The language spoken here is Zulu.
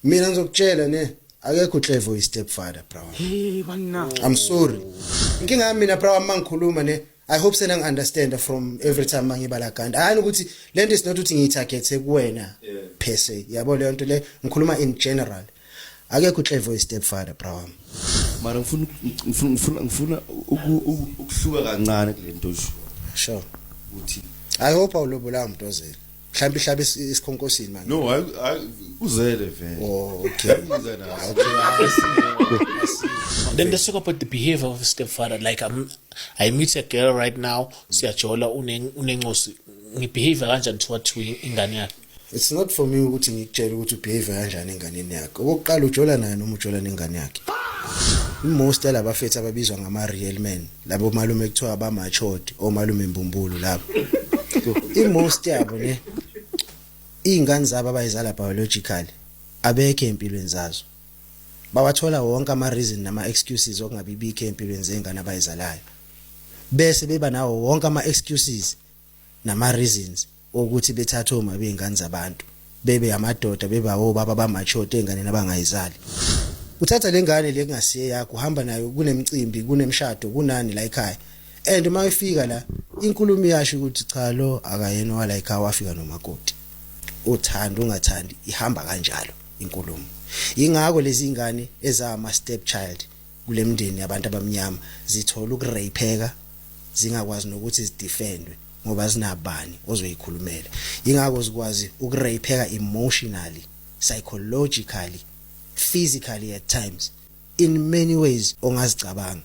Mina ngizokutshela ne, akekho uClevo i stepfather, bro. Hey banna. I'm sorry. Inkinga yami mina, bro, uma ngikhuluma ne, I hope sena ngi-understand from every time mangibala kanti. Hayi ukuthi lento is not ukuthi ngiyitargethe kuwena per se. Yabo leyo nto le, ngikhuluma in general. Akekho uClevo i stepfather, bro wami. Mara ngifuna ukuhluka kancane kule nto osho ukuthi I hope awulobolanga umuntu ozele. Mhlawumbe ihlabe isikhonkosini manje. No, hayi hayi, uzele vele. Oh, okay. Uza naso. Okay. Then let's talk about the behavior of a stepfather. Like I meet a girl right now, siyajola, unencosi. Ngibehave kanjani toward to ingane yakhe? It's not for me ukuthi ngikutshele ukuthi ubehave kanjani enganeni yakhe. Okokuqala, ujola naye noma ujola nengane yakhe? Most yalabafethu ababizwa ngama real men, labo malume kuthiwa ba matured, omalume mbumbulu labo. I-most yabo ne, izingane zabo abayizala biologically abekho empilweni zazo. Bawathola wonke ama reason nama excuses okungabibikho empilweni zengane abayizalayo. Bese beba nawo wonke ama excuses nama reasons ukuthi bethathe oma beingane zabantu, bebe amadoda, beba obaba bamature enganeni abangayizali. Uthatha lengane le kungasiye yakho, uhamba nayo kunemicimbi, kunemshado, kunani la ekhaya, and uma ifika la inkulumo iyasho ukuthi cha, lo akayena wala ekhaya, wafika nomakoti. Uthanda ungathandi, ihamba kanjalo inkulumo. Ingakho lezi ingane ezama step child kule mndeni yabantu abamnyama zithola ukurapeka, zingakwazi nokuthi zidefendwe ngoba zinabani ozoyikhulumela. Ingakho zikwazi ukurapeka emotionally, psychologically, physically at times, in many ways ongazicabanga.